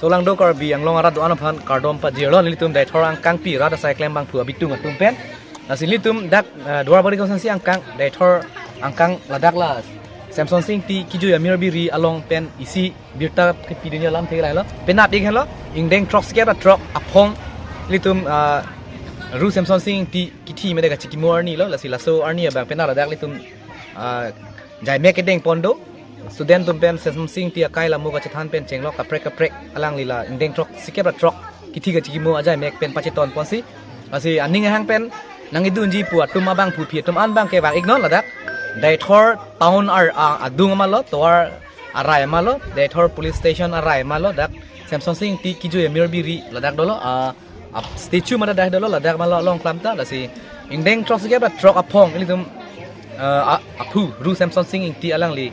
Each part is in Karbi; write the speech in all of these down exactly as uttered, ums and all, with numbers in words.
Solangdo Karbi Anglong arat do-an aphan kardom pajirlo, nelitum Deithor angkangpi rat asai klembangphu abitung atum pen. Lasi nelitum dak, eh, Duarbagori constituency angkang, Deithor angkang ladak la Semsonsing Ingti kijui amir biri along pen isi birta kepidunji alam thek lailo. Penap ik henlo, ingdeng throksikep ra throk aphong nelitum, ah, Ru Semsonsing Ingti kithi mede kachikimo arni lo, lasi laso arni abang penap ladak nelitum, ah, jaimek kedeng pon do. Student atum pen Semsonsing Ingti akai la mo kachethan pen chenglok kaprek kaprek alangli la ingdeng throksikep ra throk kithi kachikimo ajaimek pen pacheton ponsi. Lasi aning ahang pen nangkedunji pu atum abangphu aphi atum an abang kevang iknon ladak. Deithor town ar, a, adung ama lo, tovar arai ama lo, Deithor police station arai ama lo, dak Semsonsing Ingti kijui amir biri ladak dolo, a, a statue mada dak dolo, ladak ama lo along klamta, lasi ingdeng throksikep ra throk aphong nelitum, a, a, aphu Ru Semsonsing Ingti alangli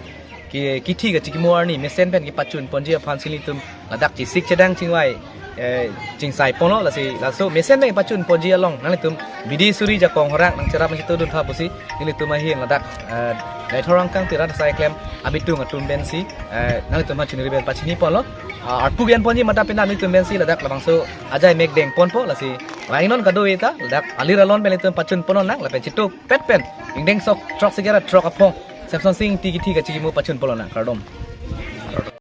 ke kithi kachikimo arni mesen pen kepachun ponji aphansi nelitum ladak chesik chedang chingvai, eh, chingsai ponlo, lasi laso mesen pen kepachun ponji along nanglitum bidi suri jakong horang nangcherap nangchetudun tha pusi nelitum ahin ladak, eh, Deithor angkangpi rat asai klem abitung atum pensi, eh, nanglitum aphan chunri pen pachini ponlo. Ah, arpu gen ponji mata penap nelitum pensi ladak labangso ajaimek deng ponpo, lasi vangnon kado-eta ladak alir alon pen nelitum pachun ponnang lapen chitupet pen ingdeng sok throksikep ra throk aphong Semsonsing Ingti kithi kachikimo pachun ponnang, kardom.